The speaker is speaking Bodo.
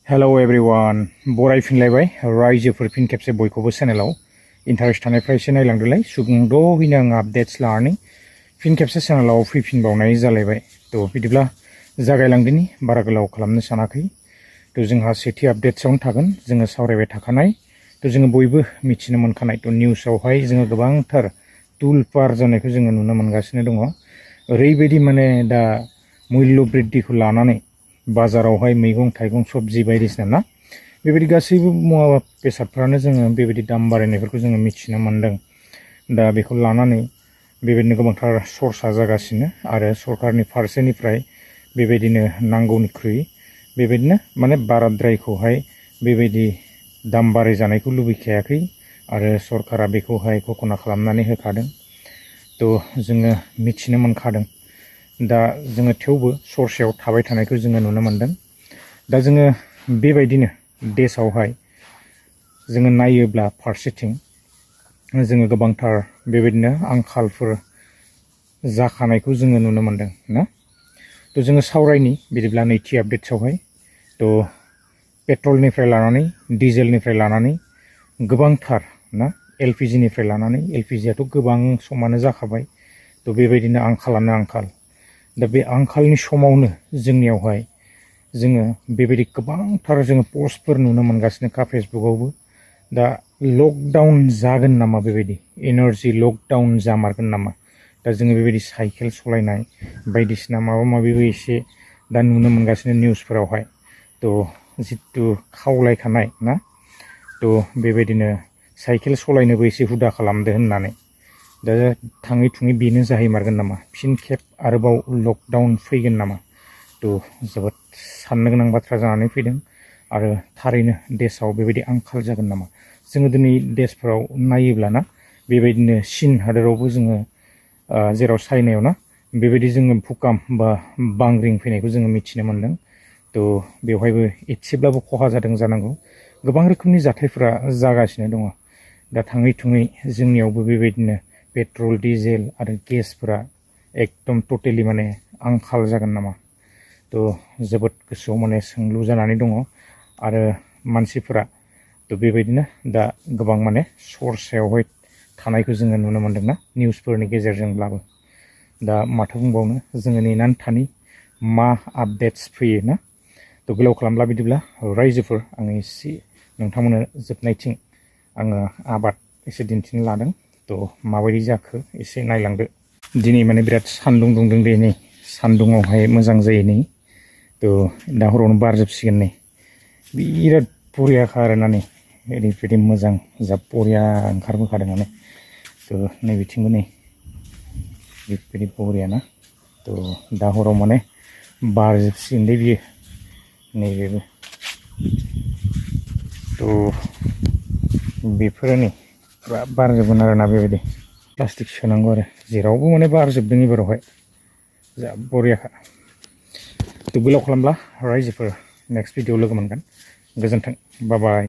हेलो एवरीवन बरायफिनलायबाय रायजोफोर फिन खेबसे बयखौबो चेनेलाव इन्टारेस्ट थानायफ्रा एसे नायलांदोलाय सुबुंद'हैनो आं आपडेट्स लानानै फिन खेबसे चेनेलाव फैफिनबावनाय जालायबाय थ' बिदिब्ला जागायलांदिनि बारा गोलाव खालामनो सानाखै थ' जोंहा सेथि आपडेट्सआवनो थागोन जोङो सावरायबाय थाखानाय थ' जोङो बयबो मिथिनो मोनखानाय थ' निउसावहाय जोङो गोबांथार तुलपार जानायखौ जोङो नुनो मोनगासिनो दङ ओरैबायदि माने दा मुल्य बृद्धिखौ लानानै बाजारावहाय मैगं थाइगं सब्जि बायदिसिना ना बेबायदि गासैबो मुवा बेसादफ्रानो जोङो बेबायदि दाम बारायनायफोरखौ जोङो मिथिनो मोन्दों दा बेखौ लानानै बेबायदिनो गोबांथार सर्सा जागासिनो आरो सरकारनि फारसेनिफ्राय बेबायदिनो नांगौनिख्रुइ बेबायदिनो माने बाराद्रायखौहाय बेबायदि दाम बाराय जानायखौ लुबैखायाखै आरो सरकारा बेखौहाय घोषणा खालामनानै होखादों थ' जोङो मिथिनो मोनखादों दा जोङो थेवबो सरसायाव थाबाय थानायखौ जोङो नुनो मोन्दों दा जोङो बेबायदिनो देशआवहाय जोङो नायोब्ला फारसेथिं जोङो गोबांथार बेबायदिनो आंखालफोर जाखानायखौ जोङो नुनो मोन्दों ना थ' जोङो सावरायनि बिदिब्ला नैथि आपडेट्सआवहाय थ' पेट्रलनिफ्राय लानानै डिजेलनिफ्राय लानानै गोबांथार ना एलपिजिनिफ्राय लानानै एलपिजियाथ' गोबां समानो जाखाबाय थ' बेबायदिनो आंखालानो आंखाल दा बे आंखालनि समावनो जोंनियावहाय जोङो बेबायदि गोबांथार जोङो पस्टफोर नुनो मोनगासिनो का फेसबुकआवबो दा लकडाउन जागोन नामा बेबायदि एनार्जि लकडाउन जामारगोन नामा दा जोङो बेबायदि साइकेल सालायनाय बायदिसिना माबा माबिबो एसे दा नुनो मोनगासिनो निउसफोरावहाय थ' जितु खावलायखानाय ना थ' बेबायदिनो साइकेल सालायनोबो एसे हुदा खालामदो होननानै दा थाङै थुङै बेनो जाहैमारगोन नामा फिन खेब आरोबाव लकडाउन फैगोन नामा थ' जोबोद साननो गोनां बाथ्रा जानानै फैदों आरो थारैनो देशआव बेबायदि आंखाल जागोन नामा जोङो दिनै देशफोराव नायोब्लाना बेबायदिनो चीन हादोरावबो जोङो जेराव चाइनायाव ना बेबायदि जोङो भुकाम बा बांग्रिं फैनायखौ जोङो मिथिनो मोन्दों थ' बेवहायबो एसेब्लाबो खहा जादों जानांगौ गोबां रोखोमनि जाथायफोरा जागासिनो दङ दा थाङै थुङै जोंनियावबो बेबायदिनो पेट्रल डिजेल आरो गेसफोरा एकदम टटेलि माने आंखाल जागोन नामा थ' जोबोद गोसोआव माने सोंलु जानानै दङ आरो मानसिफोरा थ' बेबायदिनो दा गोबां माने सरसायावहाय थानायखौ जोङो नुनो मोन्दोंना निउसफोरनि गेजेरजोंब्लाबो दा माथो बुंबावनो जोङो नेनानै थानि मा आपडेट्स फैयो ना थ' गोलाव खालामब्ला बिदिब्ला रायजोफोर आङो एसे नोंथांमोननो जोबनायथिं आङो आबाद एसे दिन्थिनो लादों थ' माबायदि जाखो एसे नायलांदो दिनै माने बिराद सान्दुं दुंदों दे नै सान्दुङावहाय मोजां जायो नै थ' दा हरावनो बारजोबसिगोन नै बिराद बरियाखा आरोना नै ओरैबायदि मोजां जा बरिया ओंखारबोखादों माने थ' नैबिथिंबो नै बेबायदि बरियाना थ' दा हराव माने बारजोबसिगोन दे बियो नैबेबो थ' बेफोरो नै फुरा बारजोबगोन आरोना बेबायदि प्लास्टिक सोनांगौ आरो जेरावबो माने बारजोबदों एबारावहाय जा बरियाखा थ' गोलाव खालामब्ला रायजोफोर नेक्स्ट भिडिअ लोगो मोनगोन गोजोन्थों बाय बाय